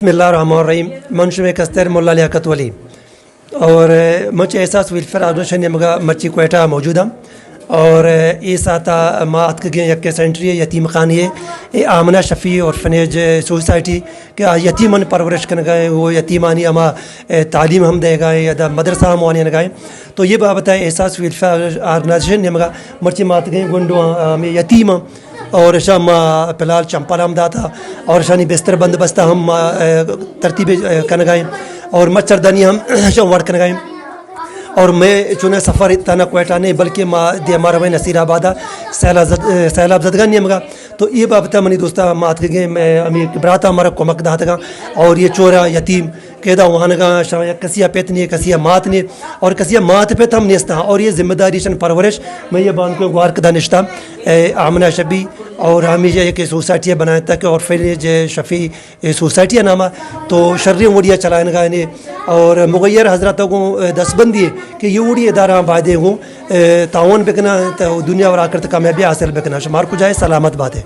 بسم اللہ الرحمن الرحیم۔ من شمے کستر ملا لیاقت ولی۔ اور، اے، من چہ احساس ویلفیئر آرگنائزیشن نیمگا مرچی کوئٹہ موجود ہم۔ اور، اے، اے ساعتا ما اتکگیں یک سینٹری یتیم خانی، اے آمنہ شفیع اورفنیج سوسائٹی کہ آ یتیمن پرورش کنگا ایں، وہ یتیمانی ہما، اے، تعلیم ہم دیگا ایں یا دا مدرسہ ہم وانینگا ایں۔ تو یہ بابت احساس ویلفیئر آرگنائزیشن نیمگا مرچی ما اتکگیں گونڈو ہمے یتیم اور اشاں ما فی الحال چمپل ہم داتا اور اشانی بستر بندوبست ہم ما، اے، ترتیب، اے، کنگا ایں اور مچھردانی ہم اشاں وڑ کنگا ایں۔ اور مئے چونیں سفر تہنا کوئٹہ نہ ایں، بلکہ ما دیما رویں نصیر آبادا سیلاب زد-، اے، سیلاب زدگانی نیمگا۔ تو اے بابت منی دوستا ما اتکگیں، مئے ہمے براتا مارا کمک داتگاں اور یہ چورا یتیم کہ ادا وانگاں، شاں یک کسی ء پت نے، کسی ء مات نے، اور کسی ء مات پت ہم نیستاں، اور یہ ذمہ داری شن پرورش، میں یہ بانکو گوار کدا نشتا، اے، آمنہ شبی، اور ہمیشہ یک سوسائٹی بنائیں تاکہ اورفنیج شفیع، اے، سوسائٹی نامہ، تو شریں وڑیا چلائنگا نے، اور مغیر حضرات کو، اے، دستبندی کہ یہ وڑی ادارہ بایدیں گوں، اے، تعاون بکنا تو دنیا اور آخرت کامیابی حاصل بکنا، شمار کجائے سلامت باتے۔